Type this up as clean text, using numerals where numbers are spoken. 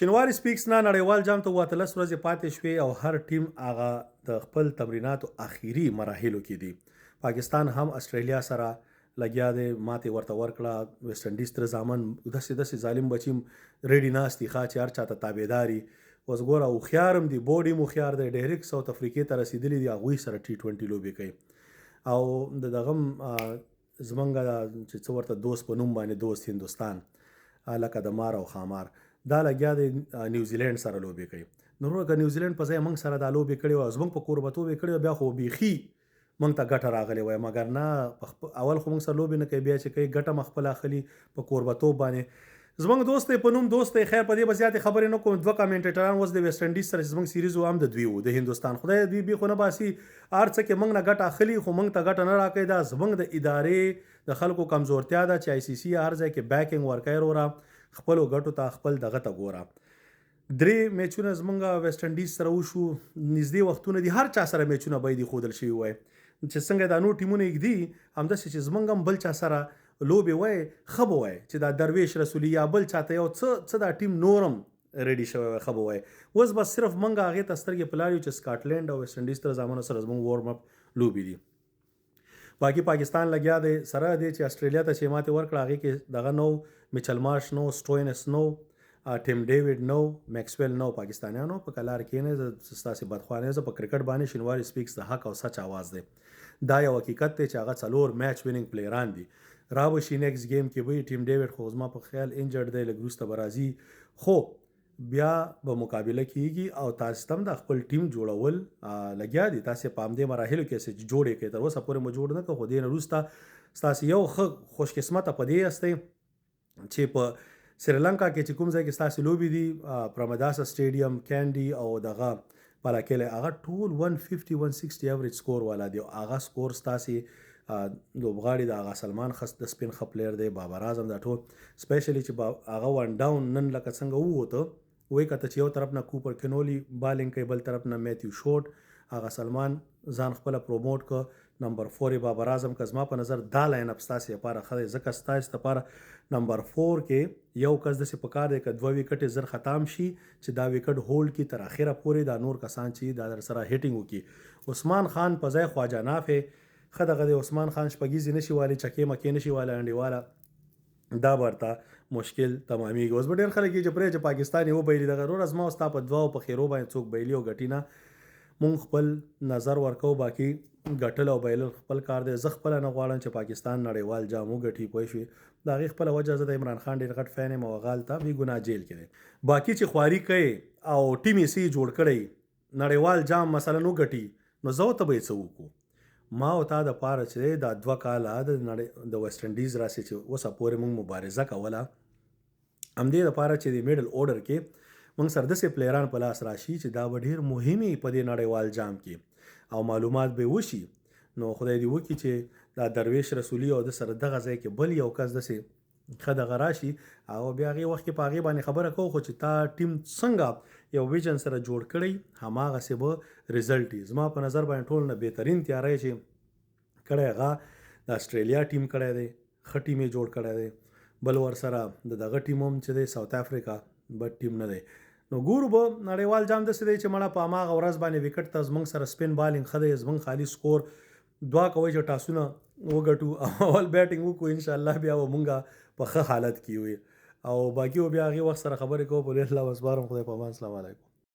شینواری سپیکس نه نړیوال جام ته 18 ورځې پاتې شوې او هر ټیم هغه د خپل تمریناتو اخیری مراحلو کې دي. پاکستان هم استرالیا سره لګیا دی، ماتې ورته ورکړه. ویسټ انډیز تر زامن داسې داسې ظالم بچیم ریډي ناست دي ښه چې هر چاته تابعداري. اوس ګوره، هوښیار هم دي، بورډ هم هوښیار دی، ډایرکټ ساوت افریقې ته رسېدلي دي، هغوی سره ټي 20 لوبې کوي. او د دغه زمونږ چې څه ورته دوست په نوم باندې دوست هندوستان لکه د مار او ښامار دا لګیا دی، نیوزیلینډ سره لوبې کوي. نو وروره، که نیوزیلینډ په ځای موږ سره دا لوبې کړې وه، زموږ په کوربتوب یې کړې وه، بیا خو بیخي موږ ته ګټه راغلې وای. مګر نه، اول خو موږ سره لوبې نه کوي، بیا چې کوي ګټه مه خپله اخلي په کوربتوب باندې. زموږ دوست دی، په نوم دوست دی. خیر، په دې به زیاتې خبرې نه کوم. دوه کمنټیټران اوس د ویسټ انډیز سره چې زموږ سیریز و، هم د دوی وو. د هندوستان خدای دوی بي خو نه باسي. هر څه کې موږ نه ګټه اخلي خو موږ ته ګټه نه راکوي. دا زموږ د ادارې د خلکو کمزورتیا ده چې آی سي سي هر ځای کې بیکینګ ورکوي. وروره، خپلو ګټو ته خپل دغه ته ګوره. درې میچونه زمونږ ویسټ انډیز سره وشو، نږدې وختونه دي، هر چا سره میچونه باید ښودل شوي وای چې څنګه دا نور ټیمونه ږدي، همداسې چې زمونږ هم بل چا سره لوبې وای، ښه به وای چې دا درویش رسولي یا بل چاته یو څه څه دا ټیم نورم ریډي شوی وای، ښه به وای. اوس بس صرف مونږ هغې ته سترګې په لار یو چې سکاټلند او ویسټ انډیز تر زامنو سره زمونږ وارم اپ لوبې دي. باقي پاکستان لګیا دی، سره دی چې استرالیا ته چې ماتې ورکړه، هغې کې دغه نو میچل مارش نو، سټوینس نو، ټیم ډیوډ نو، میکسویل نو. پاکستانیانو په کلار کې نه ستاسو بدخوا نه، زه په کرکټ باندې شینواری سپیکس د حق او سچ आवाज دی. دا یو حقیقت دی چې هغه څلور میچ وینینګ پلیران دي، را به شي نیکسټ گیم کې به. ټیم ډیوډ خو زما په خیال انجرډ دی، لږ وروسته به راځي، خو بیا به مقابله کیږي. او تاسو تم د خپل ټیم جوړول لګیا دي، تاسو په همدې مراحلو کې چې جوړې کړئ، تر اوسه پورې مو جوړ نه کړ. خو دې نه وروسته ستاسو یو ښه خوشقسمته په دې یاستئ چې په سریلانکا کې چې کوم ځای کې ستاسو لوبې دي، پرمداسا سټیډیم، کینډي او دغه پالاکیله، هغه ټول 150 160 ایوریج سکور والا دی. او هغه سکور ستاسو لوبغاړي د هغه سلمان خس د سپین ښه پلیر دی، بابر اعظم، دا ټول سپیشلی چې هغه ون ډاون نن لکه څنګه ووته، وې کته چې یو طرف نه کوپر کنولی بالینګ کوي، بل طرف نه میتیو شورټ، هغه سلمان ځان خپل پروموټ ک، نمبر 4 بابر اعظم. که زما په نظر دا لاین اپ ستاسو لپاره ښه دی، ځکه ستاسو لپاره نمبر 4 کې یو کس داسې پکار دی که دوه ویکټې زر ختم شي چې دا ویکټ هولډ کی تر اخره پورې، دا نور کسان چې دا در سره هټینګ وکي. عثمان خان په ځای خواجه نافع ښه دغه دی. عثمان خان شپږیزې نشي والي، چکې مکې نشي والي، انډیواله دا ورته مشکل تمامېږي. اوس به ډېر خلک یې چې پرې چې پاکستان یې وبایلي دغه. وروره، زما او ستا په دعا او په خیرو باندې څوک بایلي او ګټي نه، مونږ خپل نظر ورکوو، باقي ګټل او بایلل خپل کار دی. زه خپله نه غواړم چې پاکستان نړیوال جام وګټي، پوه شوې؟ د هغې خپله وجه، زه د عمران خان ډېر غټ فین یم او هغه هلته بې ګناه جیل کې دی. باقي چې خواري کوي او ټیم یې سي جوړ کړی، نړیوال جام مثلا وګټي، نو زه او ته به یې څه وکړو؟ ما او تا د پاره چې دا 2 کاله د نړۍ د ویسټ انډیز راسي چې اوسه پورې موږ مبارزه کوله، همدې دپاره چې د میډل اورډر کې موږ سره داسې پلیران په لاس راشي چې دا به ډېر مهمي په دې نړیوال جام کې او معلومات به وشي. نو خدای دې وکړي چې دا درویش رسولي او د سره دغه ځای کې بل یو کس داسې ښه دغه راشي او بیا هغې وخت کې په هغې باندې خبره کوو. خو چې تا ټیم څنګه یو ویژن سره جوړ کړی، هماغسې به ریزلټ وي. زما په نظر باندې ټول نه بهترین تیاری چې کړی، هغه د استرالیا ټیم کړی دی، ښه ټیم یې جوړ کړی دی. بل ورسره د دغه ټیم هم چې دی ساوت افریقا، بد ټیم نه دی. نو ګورو به. نړیوال جام داسې دی چې مړه په هماغه ورځ باندې وکټ ته زمونږ سره سپین بالینګ ښه دی، زمونږ خالي سکور. دعا کوئ چې ټاسونه وګټو او اول بیټینګ وکړو، ان شاء الله بیا به مونږه په ښه حالت کې وي او باقي بیا هغې وخت سره خبرې کوو. په لوی الله وسپارم، خدای په امان، السلام علیکم.